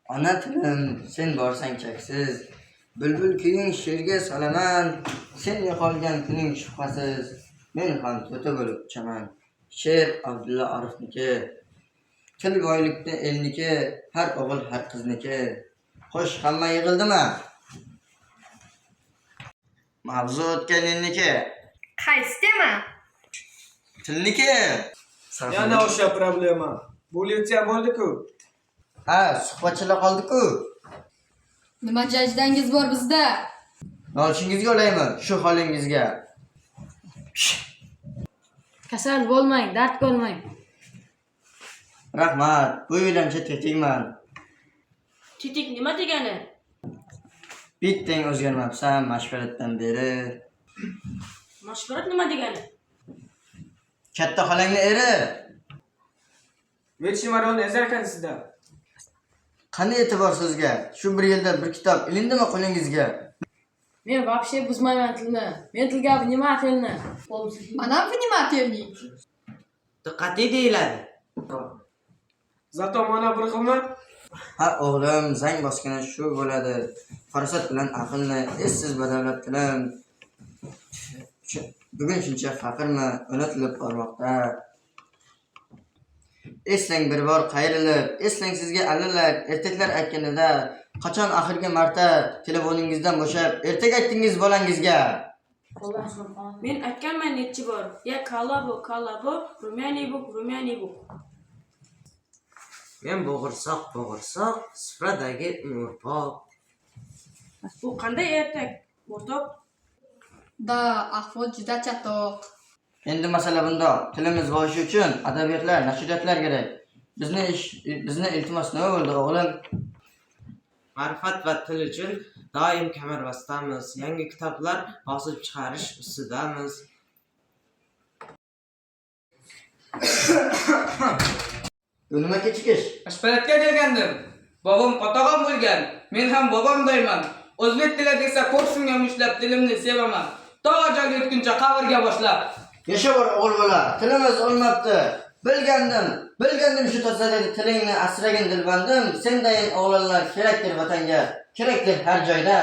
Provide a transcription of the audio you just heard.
Ona tilim, sen borsang cheksiz. Bulbul kuying she'rga solaman. Sen yo'qolgan kuning shubhasiz. Men ham to'ti bo'lib uchaman. She'r Abdulla Arifniki. Til boylikni elniki, har o'g'il har qizniki. Xo'sh, hamma yig'ildimi? Mavzu o'tgan yilniki. Qaysi tema? Tilniki. Yana o'sha problema. Bu leksiya bo'ldi-ku. Ha, suhbatchilar qoldi-ku. Nima jajdangiz bor bizda? Nolishingizga olaymi shu holingizga? Kasal bo'lmang, dard ko'rmang. Rahmat, bu yil ancha tetikman. Tetik nima degani? Bittang o'zgarmabsan mashvaratdan beri. Mashvarat nima degani? Katta xolangni eri. Вечный ворон ezarkansizda. Qanday e'tibor sizga? Shu bir yilda bir kitob ilindimi qo'lingizga? Men вообще buzmayman tilni. Men tilga внимательный. Manam внимательный. Diqqatli deyiladi. Zato mana bir xilmi? Ha o'g'lim, zang bosgani shu bo'ladi. Farosat bilan aqlni, essiz badavlat tilim. Bugun shuncha faqirmi, unutilib bormoqda. Eslang bir bor qayrilib, eslang sizga allalar ertaklar aytganida, qachon oxirgi marta telefoningizdan bo'shab, ertak aytdingiz bolangizga? Men aytganman nechi bor. Ya колобок, колобок, румяный buk, румяный buk. Men bo'g'irsoq bo'g'irsoq, sufradagi umurpoq. Bu qanday ertak, o'rtoq? Да, ahvol juda chatoq. Endi masala bundoq: tilimiz boyishi uchun adabiyotlar, nashriyotlar kerak. Bizni ish, bizni iltimos nima bo'ldi, o'g'lim? Ma'rifat va til uchun doim kamarbastamiz. Yangi kitoblar bosib chiqarish ustidamiz. Bu nima kechikish? Mashvaratga kelgandim. Bobom qotog'on bo'lgan. Men ham bobomdayman. O'zbek tili desa ko'ksimga mushlab tilimni sevaman. To ajal yetguncha qabrga boshlab. Yasha bor o'g'il bola, tilimiz o'lmabdi. Bilgandim, bilgandim shu tozaligi tilingni asragin dilbandim. Sendayin o'g'lonlar kerakdir vatanga, kerakdir har joyda.